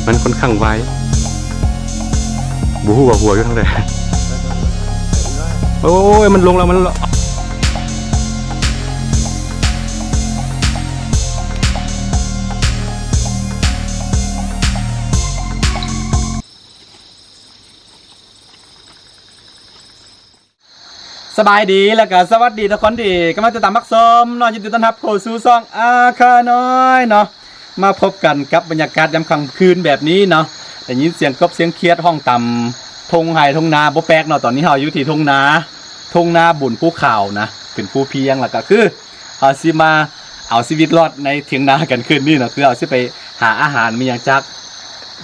ມັນຂ້ອນຂ້າງໄວ ບໍ່ຮູ້ວ່າຫົວຢູ່ທາງໃດ. ໂອ້ຍ ມັນລົງແລ້ວ ມັນລົງແລ້ວ. ສະບາຍດີ ແລ້ວກະສະຫວັດດີທຸກຄົນທີ່ກຳລັງຕິດຕາມຮັບຊົມເນາະ. ຍິນດີຕ້ອນຮັບເຂົ້າສູ່ຊ່ອງອາຄານ້ອຍເນາະ. ມາພົບກັນກັບບັນຍາກາດຍາມຄ່ຳຄືນແບບນີ້ເນາະ. ໄດ້ຍິນສຽງກົບສຽງຂຽດຮ້ອງຕາມທົ່ງໄຮ່ທົ່ງນາ ບໍ່ແປກເນາະ. ຕອນນີ້ເຮົາຢູ່ທີ່ທົ່ງນາ ທົ່ງນາບຸນພູຂາວນະ ເປັນພູພຽງ. ແລ້ວກະຄື ເຮົາຊິມາເອົາຊີວິດລອດໃນຖຽງນາກັນຄືນນີ້ເນາະ. ຄືເຮົາຊິໄປຫາອາຫານມີຫຍັງຈາກ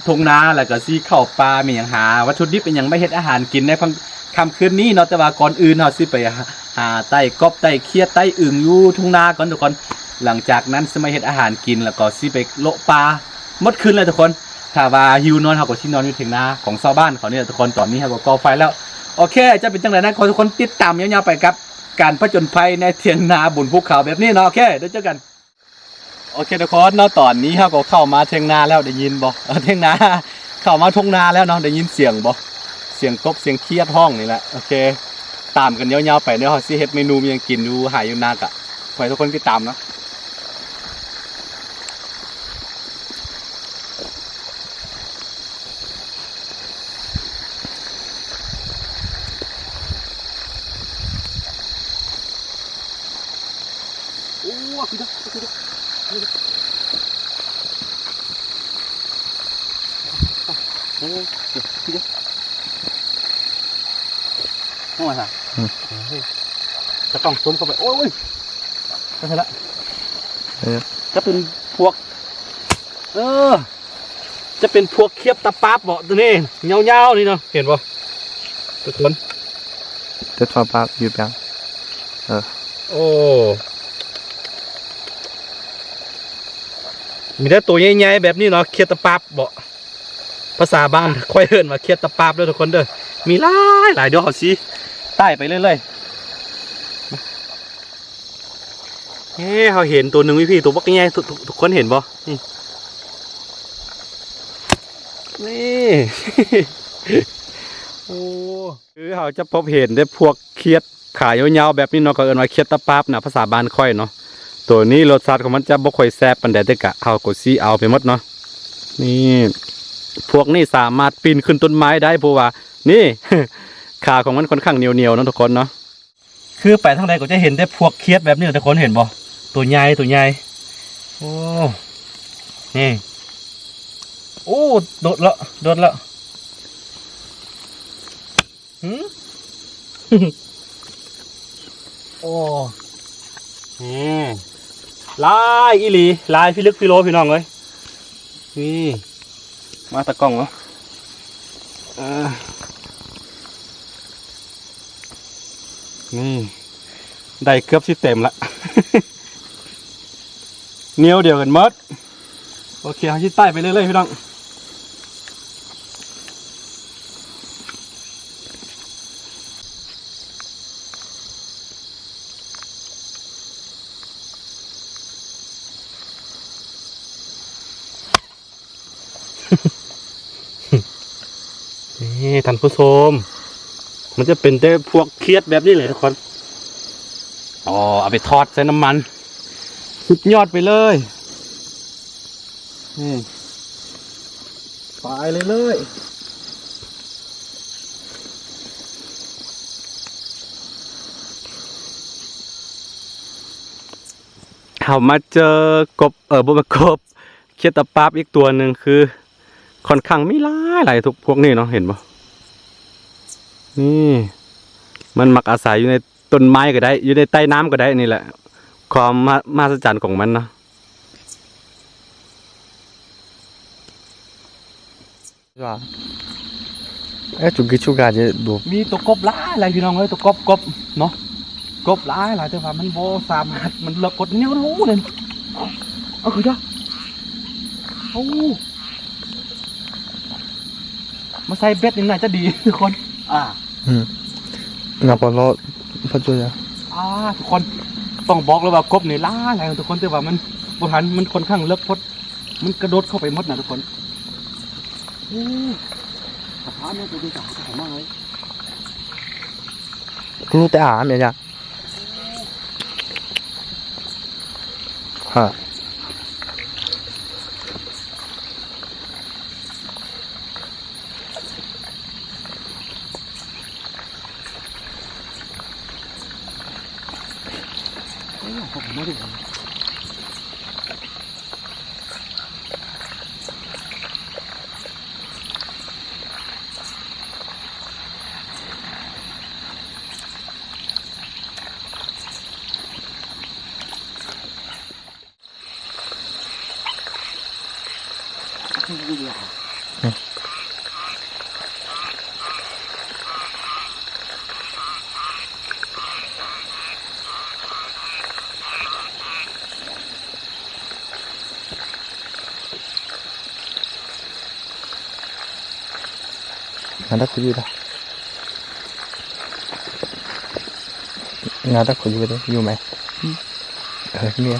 ທົ່ງນາ ແລ້ວກໍຊິເຂົ້າປ່າມີຫຍັງ ຫາວັດຖຸດິບອີ່ຫຍັງມາເຮັດອາຫານກິນໃນຄ່ຳ ຄ່ຳຄືນນີ້ເນາະ. ແຕ່ວ່າກ່ອນອື່ນເຮົາຊິໄປຫາ ຫາໄຕ້ກົບໄຕ້ຂຽດໄຕ້ອຶ່ງຢູ່ທົ່ງນາກ່ອນທຸກຄົນ. ຫຼັງຈາກນັ້ນຊິມາເຮັດອາຫານກິນ ແລ້ວກໍຊິໄປເລາະປ່າໝົດຄືນເລີຍທຸກຄົນ. ຖ້າວ່າຫິວນອນ ເຮົາກໍຊິນອນຢູ່ຖຽງນາຂອງຊາວບ້ານເຂົານີ້ແຫຼະທຸກຄົນ. ຕອນນີ້ເຮົາກໍກໍ່ໄຟແລ້ວ. ໂອເຄ ຈະເປັນຈັ່ງໃດນັ້ນ ຂໍທຸກຄົນຕິດຕາມຍາວໆໄປກັບ ການຜະຈົນໄພໃນຖຽງນາບົນພູເຂົາແບບນີ້ເນາະ. ໂອເຄ ດຽວເຈີກັນ. ໂອເຄທຸກຄົນເນາະ ຕອນນີ້ເຮົາກໍເຂົ້າມາຖຽງນາແລ້ວ ໄດ້ຍິນບໍ່? ເອີ ຖຽງນາ ເຂົ້າມາທົ່ງນາແລ້ວເນາະ. ໄດ້ຍິນສຽງບໍ່? ສຽງກົບສຽງຂຽດຮ້ອງນີ້ແຫຼະ. ໂອເຄ ຕາມກັນຍາວໆໄປເດີ. ເຮົາຊິເຮັດເມນູຫຍັງກິນຢູ່ໄຮ່ຢູ່ນາ ກະຂໍໃຫ້ທຸກຄົນຕິດຕາມເນາະ. ໂອ້ ຄືເດີ ຄືເດີ ຄືເດີ ໂອ້ ຄືເດີ ໂອ້ຍ ອືມ ຕາກ້ອງຊູມເຂົ້າໄປ ໂອ້ຍ ໄປໃສລະ ເອີ ຈະເປັນພວກ ເອີ ຈະເປັນພວກຂຽດຕາປາບເບາະ ໂຕນີ້ຍາວໆນີ້ເນາະ ເຫັນບໍ່ທຸກຄົນ? ເຈັດຟ້າປາກຢູ່ປຽງ ເອີ ໂອ້ ມີແຕ່ໂຕໃຫຍ່ໆແບບນີ້ເນາະ ຂຽດຕາປາບເບາະ ພາສາບ້ານຂ້ອຍເອີ້ນວ່າຂຽດຕາປາບເດີທຸກຄົນເດີ ມີຫຼາຍໆ ດຽວເຮົາຊິໄຕ່ໄປເລື້ອຍໆ. ເອີ ເຮົາເຫັນໂຕໜຶ່ງ ພີ່ ໂຕບັກໃຫຍ່ ທຸກ ທຸກ ທຸກຄົນເຫັນບໍ່? ນີ້ ນີ້ ໂອ້ ຄືເຮົາຈະພົບເຫັນແຕ່ພວກຂຽດຂາຍາວໆແບບນີ້ເນາະ ເຂົາເອີ້ນວ່າຂຽດຕາປາບນະ ພາສາບ້ານຂ້ອຍເນາະ. ໂຕນີ້ລົດຊາດຂອງມັນຈະບໍ່ຄ່ອຍແຊບປານໃດ ແຕ່ກະເຮົາກໍຊິເອົາໄປໝົດເນາະ. ນີ້ ພວກນີ້ສາມາດປີນຂຶ້ນຕົ້ນໄມ້ໄດ້ ເພາະວ່າ ນີ້ ຂາຂອງມັນຂ້ອນຂ້າງໜຽວໆເນາະ ທຸກຄົນເນາະ. ຄືໄປທາງໃດກໍຈະເຫັນແຕ່ພວກຂຽດແບບນີ້ແຫຼະ ທຸກຄົນເຫັນບໍ່? ໂຕໃຫຍ່ ໂຕໃຫຍ່ ໂອ້ ນີ້ ໂອ້ ໂດດແລ້ວ ໂດດແລ້ວ ຫື ໂອ້ ນີ້ ຫຼາຍອີ່ຫຼີ ຫຼາຍພິລຶກພິໂລ ພີ່ນ້ອງເອີຍ. ນີ້ ມາຕາກ້ອງເນາະ ເອີ ນີ້ ໄດ້ເກືອບຊິເຕັມລະ ແນວດຽວກັນໝົດ. ໂອເຄ ເຮົາຊິໄຕ່ໄປເລື້ອຍໆ ພີ່ນ້ອງ. ນີ້ທ່ານຜູ້ຊົມ ມັນຈະເປັນແຕ່ພວກຂຽດແບບນີ້ແຫຼະທຸກຄົນ. ອໍ ເອົາໄປທອດໃສ່ນ້ຳມັນ ສຸດຍອດໄປເລີຍ. ນີ້ ໄປເລື້ອຍໆ. ເຮົາມາເຈີກົບ ເອີ ບໍ່ແມ່ນກົບ ຂຽດຕາປາບອີກຕົວໜຶ່ງ ຄືຂ້ອນຂ້າງມີຫຼາຍໆ ທຸກພວກນີ້ເນາະ ເຫັນບໍ່? ນີ້ ມັນມັກອາໄສຢູ່ໃນຕົ້ນໄມ້ກໍໄດ້ ຢູ່ໃນໃຕ້ນ້ຳກໍໄດ້ ນີ້ແຫຼະ ຄວາມມະ ມະຫັດສະຈັນຂອງມັນເນາະ. ວ່າ ເອີ ຈຸກກິດຊຸກາເຈດູ ມີຕົວກົບຫຼາຍໆ ພີ່ນ້ອງເອີຍ ຕົວກົບ ກົບເນາະ ກົບຫຼາຍໆ ແຕ່ວ່າມັນບໍ່ສາມາດ ມັນເລິກກົດແນວຮູ້ເດ້. ເອົາຄືເດີ ເອົາ ມາໃສ່ເບັດນີ້ໜ້າຈະດີທຸກຄົນ. ອ່າ ອືມ ນະ ພໍລອດ ພໍຈະ ອ່າ ທຸກຄົນ ຕ້ອງບອກເລີຍວ່າກົບນີ້ຫຼາຍໆ ທຸກຄົນ ແຕ່ວ່າມັນບໍ່ທັນ ມັນຂ້ອນຂ້າງເລິກໂພດ ມັນກະໂດດເຂົ້າໄປໝົດນະທຸກຄົນ. ໂອ້ ສະພາບນີ້ ຕົວນີ້ກະຫາກະມາເລີຍ ມີແຕ່ອາແມ່ນຫຍັງ ຮະ. ງານຕະຂຸດຢູ່ລະ ງານຕະຂຸດຢູ່ເດ້ ຢູ່ໄໝ? ເອີ ເມຍ.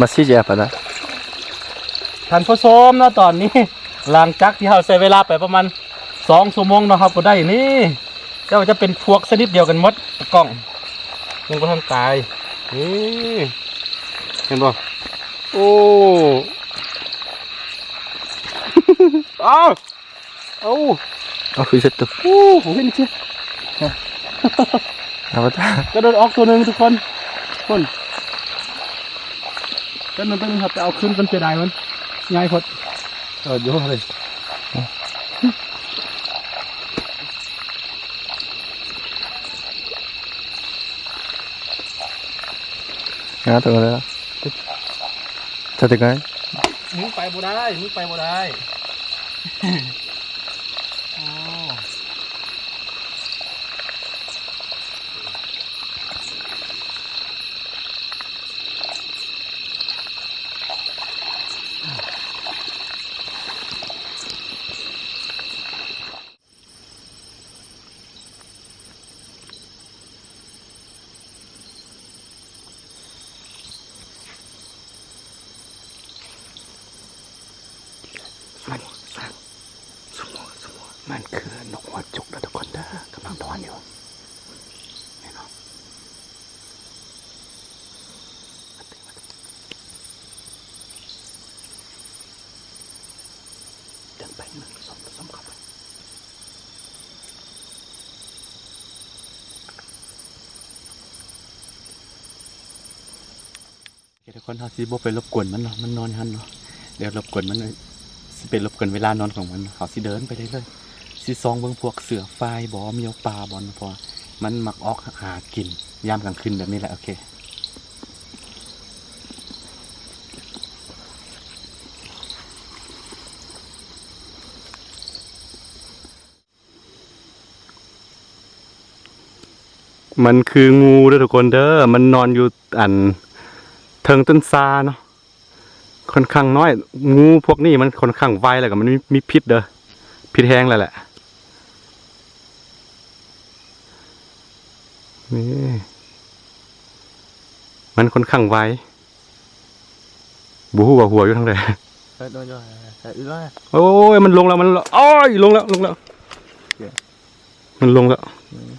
ມາຊີ້ແຈປະນະ ທ່ານຜູ້ຊົມເນາະ ຕອນນີ້ ຫຼັງຈາກທີ່ເຮົາໃຊ້ເວລາໄປປະມານສອງຊົ່ວໂມງເນາະ ເຮົາກໍໄດ້ນີ້ ແຕ່ວ່າຈະເປັນພວກຊະນິດດຽວກັນໝົດ ຕາກ້ອງ ຍັງບໍ່ທັນຕາຍ ນີ້ ເຫັນບໍ່? ໂອ້ ອ້າວ ເອົາ ເອົາຄືເຊັດໂຕ ໂອ້ ເຫັນຊິ ເອົາຕາ ກະໂດດອອກໂຕໜຶ່ງທຸກຄົນ ຄົນ ແປັບໜຶ່ງ ແປັບໜຶ່ງ ໄປເອົາຄືນກ່ອນ ເສຍດາຍມັນ ໃຫຍ່ໂພດ ເອີ ໂຍນເລີຍ. ງາຕົວເລີຍ ຈະໄດ້ໄງ ມຶງໄປບໍ່ໄດ້ ມຶງໄປບໍ່ໄດ້ ໂອ້. ມັນ ສະ ສະໝໍ ສະໝໍ ມັນຄືນົກຫົວຈຸກເດີທຸກຄົນເດີ ກຳລັງນອນຢູ່ ແມ່ນບໍ່? ເດີນໄປ ມັນສົມ ສົມເຂົ້າໄປ. ໂອເຄ ທຸກຄົນ ເຮົາຊິບໍ່ໄປລົບກວນມັນເນາະ ມັນນອນຢູ່ຫັ້ນເນາະ ດຽວລົບກວນມັນ ຊິໄປລົບກວນເວລານອນຂອງມັນ ເຮົາຊິເດີນໄປເລື້ອຍໆ ຊິສ່ອງເບິ່ງພວກເສືອຝ່າຍບໍ່ ແມວປ່າບໍ່ ເພາະວ່າມັນມັກອອກຫາກິນຍາມກາງຄືນແບບນີ້ແຫຼະ ໂອເຄ. ມັນຄືງູເດີທຸກຄົນເດີ ມັນນອນຢູ່ອັນເທິງຕົ້ນຊາເນາະ ຄ່ອນຂ້າງນ້ອຍ ງູພວກນີ້ມັນຄ່ອນຂ້າງໄວ ແລ້ວກໍມັນມີ ມີພິດເດີ ພິດແຮງແລ້ວແຫຼະ ນີ້ ມັນຄ່ອນຂ້າງໄວ. ບໍ່ຮູ້ວ່າຫົວຢູ່ທາງໃດ ເອີ ໂດນຢູ່ ເອີ ໂອ້ຍ ມັນລົງແລ້ວ ມັນ ໂອ້ຍ ລົງແລ້ວ ລົງແລ້ວ ມັນລົງແລ້ວ ອືມ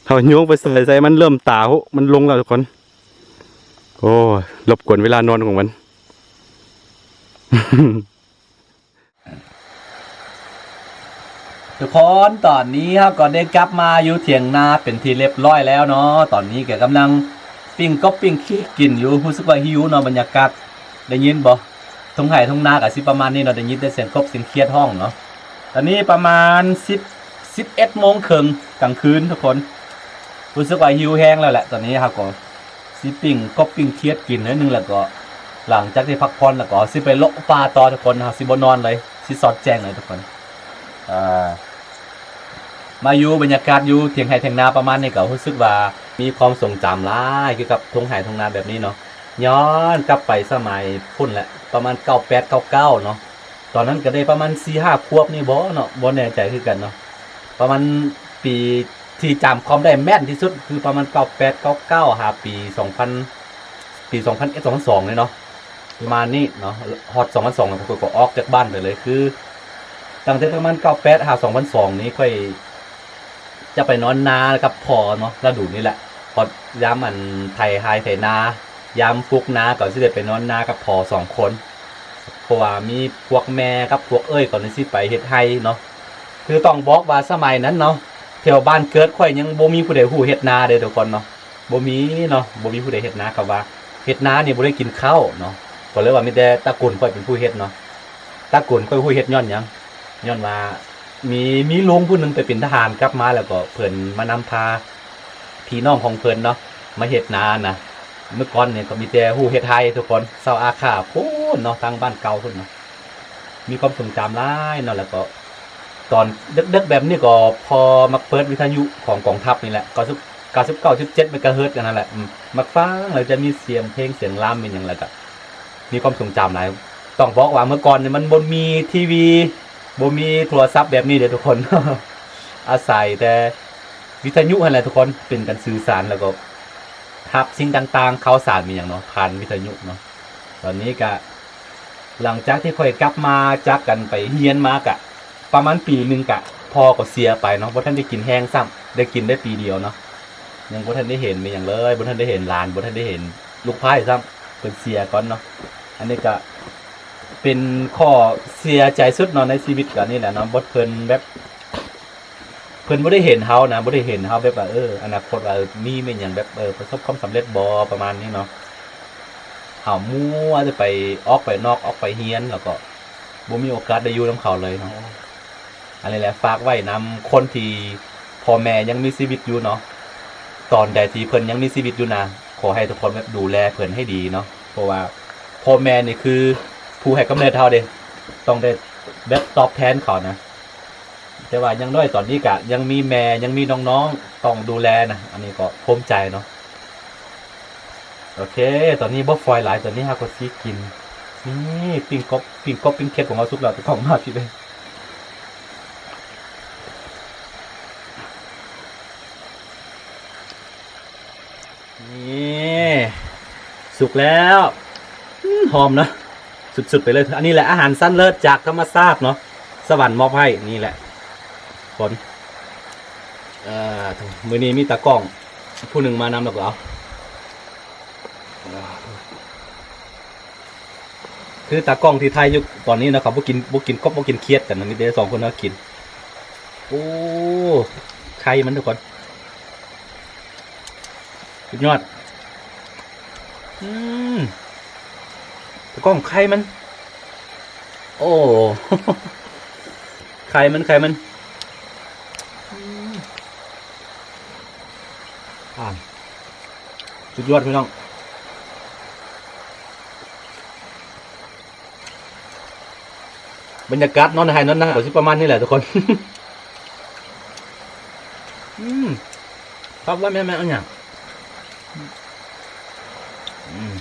ເຮົາໂຍງໄປໃສ່ ໃສ່ ມັນເລີ່ມຕາໂຫ ມັນລົງແລ້ວທຸກຄົນ ໂອ້ຍ ລົບກວນເວລານອນຂອງມັນ. ທຸກຄົນ ຕອນນີ້ເຮົາກໍໄດ້ກັບມາຢູ່ຖຽງນາເປັນທີ່ລຽບຮ້ອຍແລ້ວເນາະ. ຕອນນີ້ກໍກຳລັງປີ້ງກົບປີ້ງຄຽດກິນຢູ່. ຮູ້ສຶກວ່າຫິວເນາະ ບັນຍາກາດ. ໄດ້ຍິນບໍ່? ທົ່ງໄຮ່ທົ່ງນາກໍຊິປະມານນີ້ເນາະ, ໄດ້ຍິນແຕ່ສຽງກົບສຽງຄຽດຮ້ອງເນາະ. ຕອນນີ້ປະມານສິບ ສິບເອັດໂມງເຄິ່ງກາງຄືນທຸກຄົນ. ຮູ້ສຶກວ່າຫິວແຮງແລ້ວແຫຼະ. ຕອນນີ້ເຮົາກໍຊິປີ້ງກົບປີ້ງຄຽດກິນໜ້ອຍໜຶ່ງ ແລ້ວກໍຫຼັງຈາກທີ່ພັກຜ່ອນແລ້ວກໍຊິໄປເລາະປ່າຕໍ່ທຸກຄົນ. ເຮົາຊິບໍ່ນອນເລີຍ, ຊິສອດແຈ້ງເລີຍທຸກຄົນ. ອ່າ ມາຢູ່ບັນຍາກາດຢູ່ຖຽງໄຮ່ຖຽງນາປະມານນີ້ ກໍຮູ້ສຶກວ່າມີຄວາມຊົງຈຳຫຼາຍກ່ຽວກັບທົ່ງໄຮ່ທົ່ງນາແບບນີ້ເນາະ. ຍ້ອນກັບໄປສະໄໝພຸ້ນແຫຼະ ປະມານເກົ້າແປດເກົ້າເກົ້າເນາະ, ຕອນນັ້ນກໍໄດ້ປະມານສີ່ຫ້າຂວບນີ້ບໍເນາະ, ບໍ່ແນ່ໃຈຄືກັນເນາະ. ປະມານປີທີ່ຈຳຄວາມໄດ້ແມ່ນທີ່ສຸດຄືປະມານເກົ້າແປດເກົ້າເກົ້າ ຫາປີສອງພັນ ປີສອງພັນເອັດ ສອງພັນສອງນີ້ເນາະ. ປະມານນີ້ເນາະ, ຮອດສອງພັນສອງແລ້ວຂ້ອຍກໍອອກຈາກບ້ານໄປເລີຍ. ຄືຕັ້ງແຕ່ປະມານເກົ້າແປດຫາສອງພັນສອງນີ້ ຂ້ອຍຈະໄປນອນນາກັບພໍ່ເນາະ, ລະດູນີ້ແຫຼະ. ຮອດຍາມອັນໄຖໄຮ່ໄຖນາ, ຍາມປູກນາ ກໍຊິໄດ້ໄປນອນນາກັບພໍ່ສອງຄົນ, ເພາະວ່າມີພວກແມ່ກັບພວກເອື້ອຍກໍຊິໄປເຮັດໄຮ່ເນາະ. ຄືຕ້ອງບອກວ່າສະໄໝນັ້ນເນາະ, ແຖວບ້ານເກີດຂ້ອຍຍັງບໍ່ມີຜູ້ໃດຮູ້ເຮັດນາເດ້ທຸກຄົນເນາະ. ບໍ່ມີເນາະ, ບໍ່ມີຜູ້ໃດເຮັດນາ. ຄຳວ່າເຮັດນານີ້ບໍ່ໄດ້ກິນເຂົ້າເນາະ, ກໍເລີຍວ່າມີແຕ່ຕະກຸນຂ້ອຍເປັນຜູ້ເຮັດເນາະ. ຕະກຸນຂ້ອຍຮູ້ເຮັດຍ້ອນຫຍັງ? ຍ້ອນວ່າມີ ມີລຸງຜູ້ໜຶ່ງໄປເປັນທະຫານກັບມາ ແລ້ວກໍເພິ່ນມານຳພາພີ່ນ້ອງຂອງເພິ່ນເນາະ ມາເຮັດນານະ. ເມື່ອກ່ອນນີ້ກໍມີແຕ່ຮູ້ເຮັດໄຮ່ທຸກຄົນ, ຊາວອາຂ້າພຸ້ນເນາະ, ທາງບ້ານເກົ່າພຸ້ນເນາະ. ມີຄວາມຊົງຈຳຫຼາຍເນາະ. ແລ້ວກໍຕອນເດິກໆແບບນີ້ກໍພໍມັກເປີດວິທະຍຸຂອງກອງທັບນີ້ແຫຼະ, ເກົ້າສິບ ເກົ້າສິບເກົ້າຈຸດເຈັດເມກາເຮີດອັນນັ້ນແຫຼະ. ອືມ ມັກຟັງ ແລ້ວຈະມີສຽງເພງສຽງລຳ ມີຫຍັງ ແລ້ວກໍມີຄວາມຊົງຈຳຫຼາຍ. ຕ້ອງບອກວ່າເມື່ອກ່ອນນີ້ມັນບໍ່ມີທີວີ ບໍ່ມີໂທລະສັບແບບນີ້ເດ້ທຸກຄົນ, ອາໄສແຕ່ວິທະຍຸຫັ້ນແຫຼະທຸກຄົນ ເປັນການສື່ສານ ແລ້ວກໍຮັບສິ່ງຕ່າງໆ ຂ່າວສານມີຫຍັງເນາະ ຜ່ານວິທະຍຸເນາະ. ຕອນນີ້ກະ ຫຼັງຈາກທີ່ຂ້ອຍກັບມາຈາກການໄປຮຽນມາກະປະມານປີໜຶ່ງ ກະພໍ່ກໍເສຍໄປເນາະ, ບໍ່ທັນໄດ້ກິນແຮງຊ້ຳ, ໄດ້ກິນໄດ້ປີດຽວເນາະ. ຍັງບໍ່ທັນໄດ້ເຫັນແມ່ນຫຍັງເລີຍ, ບໍ່ທັນໄດ້ເຫັນຫຼານ, ບໍ່ທັນໄດ້ເຫັນລູກຊາຍຊ້ຳ, ເພິ່ນເສຍກ່ອນເນາະ. ອັນນີ້ກະເປັນຂໍ້ເສຍໃຈສຸດເນາະໃນຊີວິດ ກະນີ້ແຫຼະເນາະ, ບໍ່ ເພິ່ນແບບ ເພິ່ນບໍ່ໄດ້ເຫັນເຮົານະ, ບໍ່ໄດ້ເຫັນເຮົາແບບວ່າ ເອີ ອະນາຄົດວ່າ ເອີ ມີແມ່ນຫຍັງ ແບບ ເອີ ປະສົບຄວາມສຳເລັດບໍ່ ປະມານນີ້ເນາະ. ເຮົາມົວແຕ່ໄປອອກໄປນອກ ອອກໄປຮຽນ ແລ້ວກໍບໍ່ມີໂອກາດໄດ້ຢູ່ນຳເຂົາເລີຍເນາະ. ອັນນີ້ແຫຼະ ຝາກໄວ້ນຳຄົນທີ່ພໍ່ແມ່ຍັງມີຊີວິດຢູ່ເນາະ, ຕອນໃດທີ່ເພິ່ນຍັງມີຊີວິດຢູ່ນະ ຂໍໃຫ້ທຸກຄົນແບບດູແລເພິ່ນໃຫ້ດີເນາະ, ເພາະວ່າພໍ່ແມ່ນີ້ຄືຜູ້ໃຫ້ກຳເນີດເຮົາເດ້, ຕ້ອງໄດ້ແບບຕອບແທນເຂົານະ. ແຕ່ວ່າຢ່າງໜ້ອຍຕອນນີ້ກະຍັງມີແມ່ ຍັງມີນ້ອງໆ ຕ້ອງດູແລນະ, ອັນນີ້ກໍພູມໃຈເນາະ. ໂອເຄ ຕອນນີ້ບໍ່ຟອຍຫຼາຍ, ຕອນນີ້ເຮົາກໍຊິກິນ ນີ້ ປີ້ງກົບ ປີ້ງກົບ ປີ້ງເຂັດຂອງເຮົາສຸກແລ້ວ, ຕາກ້ອງມາຜິດເລີຍ. ນີ້ ສຸກແລ້ວ. ອືມ ຫອມເນາະ ສຸດໆໄປເລີຍ. ອັນນີ້ແຫຼະອາຫານຊັ້ນເລີດຈາກທຳມະຊາດເນາະ, ສະຫວັນມອບໃຫ້. ນີ້ແຫຼະຄົນ ເອີ ມື້ນີ້ມີຕາກ້ອງຜູ້ໜຶ່ງມານຳ ແລ້ວກໍເອົາ ຄືຕາກ້ອງທີ່ຖ່າຍຢູ່ຕອນນີ້ນະ ເຂົາບໍ່ກິນ ບໍ່ກິນກົບ ບໍ່ກິນຄຽດກັນນະ, ມີແຕ່ສອງຄົນເຮົາກິນ. ໂອ້ ໄຂ່ມັນທຸກຄົນ ສຸດຍອດ. ອືມ ຕາກ້ອງ ໄຂ່ມັນ ໂອ້ ໄຂ່ມັນ ໄຂ່ມັນ ອືມ ອ່າ ສຸດຍອດພີ່ນ້ອງ. ບັນຍາກາດນອນໄຮ່ນອນນາກໍຊິປະມານນີ້ແຫຼະທຸກຄົນ. ອືມ ຄັກວ່າແມ່ນ ແມ່ນອັນຫຍັງ ອືມ.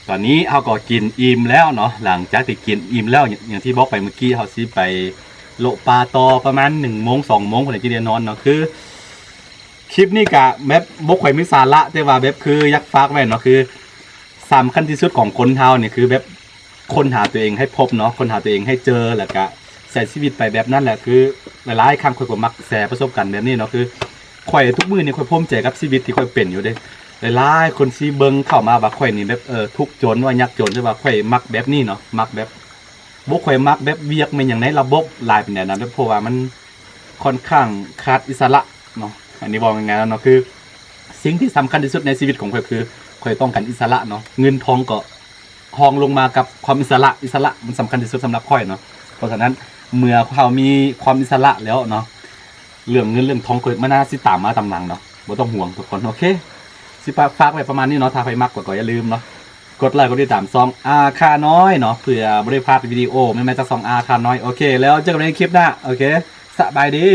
ຕອນນີ້ເຮົາກໍກິນອີ່ມແລ້ວເນາະ, ຫຼັງຈາກທີ່ກິນອີ່ມແລ້ວ ຢ່າງທີ່ບອກໄປເມື່ອກີ້ ເຮົາຊິໄປເລາະປ່າຕໍ່ປະມານໜຶ່ງໂມງ ສອງໂມງພຸ້ນແຫຼະ ຈຶ່ງໄດ້ນອນເນາະ. ຄືຄລິບນີ້ກະແບບບໍ່ຄ່ອຍມີສາລະ ແຕ່ວ່າແບບຄືຢາກຝາກໄວ້ເນາະ, ຄື ສຳຄັນທີ່ສຸດຂອງຄົນເຮົານີ້ ຄືແບບຄົ້ນຫາຕົວເອງໃຫ້ພົບເນາະ, ຄົ້ນຫາຕົວເອງໃຫ້ເຈີ ແລ້ວກະໃຊ້ຊີວິດໄປແບບນັ້ນແຫຼະ. ຄືຫຼາຍໆຄັ້ງຂ້ອຍກໍມັກແຊປະສົບການແບບນີ້ເນາະ, ຄືຂ້ອຍທຸກມື້ນີ້ຂ້ອຍພູມໃຈກັບຊີວິດທີ່ຂ້ອຍເປັນຢູ່ເດ້. ຫຼາຍໆຄົນຊິເບິ່ງເຂົ້າມາວ່າຂ້ອຍນີ້ແບບ ເອີ ທຸກຈົນ ວ່າຍາກຈົນ, ແຕ່ວ່າຂ້ອຍມັກແບບນີ້ເນາະ, ມັກແບບ ບໍ່ຄ່ອຍມັກແບບວຽກແມ່ນຫຍັງໃນລະບົບຫຼາຍປານໃດນະ ເພາະວ່າມັນຄ່ອນຂ້າງຂາດອິດສະຫຼະເນາະ. ອັນນີ້ເວົ້າງ່າຍໆເນາະ ຄືສິ່ງທີ່ສຳຄັນທີ່ສຸດໃນຊີວິດຂອງຂ້ອຍ ຄືຂ້ອຍຕ້ອງການອິດສະຫຼະເນາະ. ເງິນທອງກໍຮອງລົງມາກັບຄວາມອິດສະຫຼະ, ອິດສະຫຼະມັນສຳຄັນທີ່ສຸດສຳລັບຂ້ອຍເນາະ. ເພາະສະນັ້ນເມື່ອເຮົາມີຄວາມອິດສະຫຼະແລ້ວເນາະ ເລື່ອງເງິນເລື່ອງທອງກໍມັນໜ້າຊິຕາມມາຕາມຫຼັງເນາະ ບໍ່ຕ້ອງຫ່ວງທຸກຄົນ. ໂອເຄ ຊິຝາກໄວ້ປະມານນີ້ເນາະ. ຖ້າໃຜມັກກໍ ກໍຢ່າລືມເນາະ ກົດໄລກ໌ ກົດຕິດຕາມຊ່ອງອາຄານ້ອຍເນາະ ເພື່ອບໍ່ໄດ້ພາດວິດີໂອໃໝ່ໆຈາກຊ່ອງອາຄານ້ອຍ. ໂອເຄ ແລ້ວເຈີກັນໃນຄລິບໜ້າ. ໂອເຄ ສະບາຍດີ.